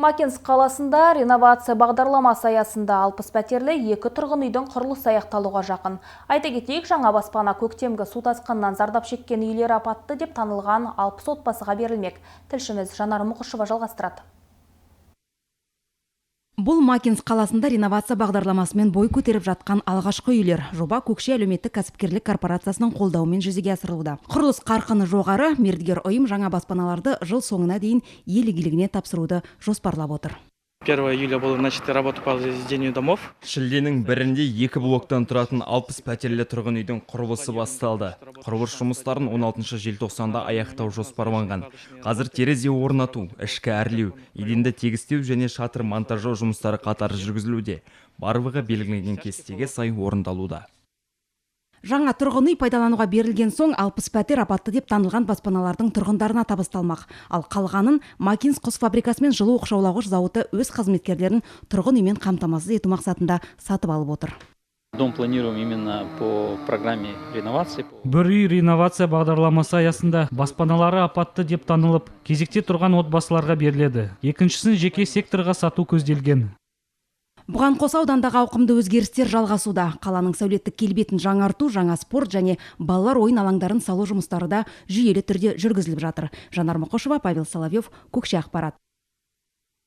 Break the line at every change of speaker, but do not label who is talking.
Макинск қаласында реновация бағдарламасы аясында 60 пәтерлі екі тұрғын үйдің құрылысы аяқталуға жақын. Айта кетейік, жаңа баспана көктемгі су тасқынынан зардап шеккен, үйлері апатты деп танылған 60 отбасыға берілмек. Тілшіміз Жанар Мұқышева жалғастырады.
Бұл Макинск қаласында реновация бағдарламасымен бой көтеріп жатқан алғашқы үйлер. Жоба Көкше әлеуметтік кәсіпкерлік корпорациясының қолдауымен жүзеге асырылуда. Құрылыс қарқыны жоғары, мердігер ұйым жаңа баспаналарды жыл соңына дейін ел игілігіне тапсыруды жоспарлап отыр.
1 июля было начаты работы по возведению домов.
Шілденің 1-інде екі блоктан тұратын 60 пәтерлі тұрғын үйдің құрылысы басталды. Құрылыс жұмыстарын 16 желтоқсанда аяқтау жоспарланған. Қазір терезе орнату, ішкі әрлеу, еденді тегістеу және шатыр монтаждау жұмыстары қатар жүргізілуде. Барлығы белгіленген кестеге сай орындалуда.
Жаңа тұрғын үй пайдалануға берілген соң 60 пәтер апатты деп танылған баспаналардың тұрғындарына табысталмақ. Ал қалғанын Макинск құс фабрикасы мен жылу оқшаулағыш зауыты өз қызметкерлерін тұрғын үймен қамтамасыз ету мақсатында сатып алып отыр.
Дом планируем именно по программе реновации.
Бір үй реновация бағдарламасы аясында баспаналары апатты деп танылып, кезекте тұрған отбасыларға беріледі. Екіншісін жеке секторға сату көзделген.
Бұған қоса, аудандағы ауқымды өзгерістер жалғасуда. Қаланың сәулеттік келбетін жаңарту, жаңа спорт және балалар ойын алаңдарын салу жұмыстары да жүйелі түрде жүргізіліп жатыр. Жанар Мұқышева, Павел Соловьев, Көкше ақпарат.